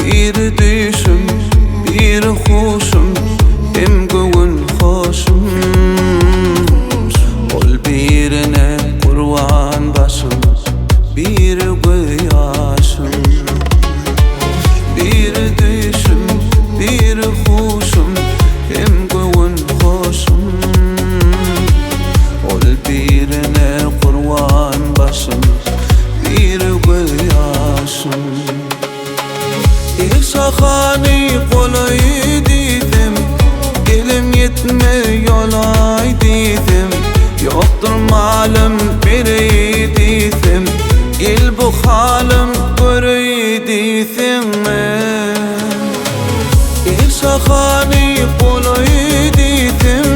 Biri düýşüm, biri huşum, hem göwün hoşum. Ol birine gurban başym, biri gözýaşym. Biri düýşüm, biri huşum, hem göwün hoşum. Ol birine gurban başym, biri gözýaşym. Il şahany golaý diýsem, Elim ýetmez ýolaý diýsem, Ýokdur malym bereý diýsem, Gel bu halym göreý diýseň. Il şahany golaý diýsem,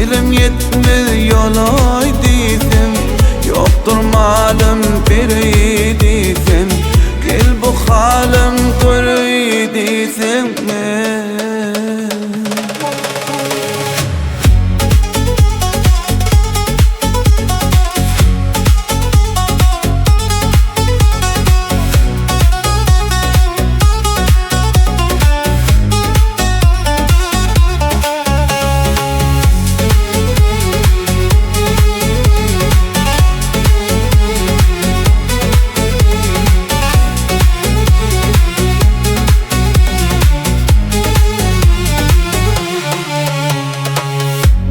Elim ýetmez ýolaý diýsem, Ýokdur malym bereý diýsem, Gel bu halym göreý diýseň.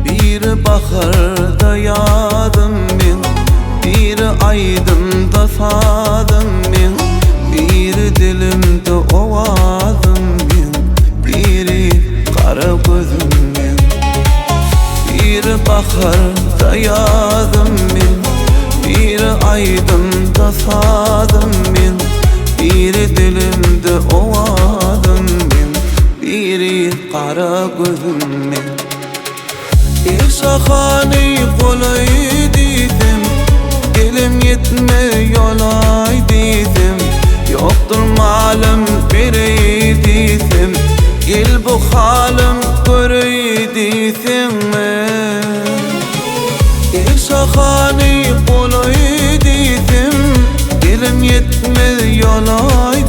Biri baharda ýazym men, Biri aýdymda sazym men, Biri dilimde owazym men, Biri gara gözüm men. Biri baharda ýazym men, Biri aýdymda sazym men, Biri dilimde owazym men, Biri gara gözüm men. Il şahany golaý diýsem, Elim ýetmez ýolaý diýsem, Ýokdur malym bereý diýsem, Gel bu halym göreý diýseň. Il şahany golaý diýsem, Elim ýetmez ýolaý.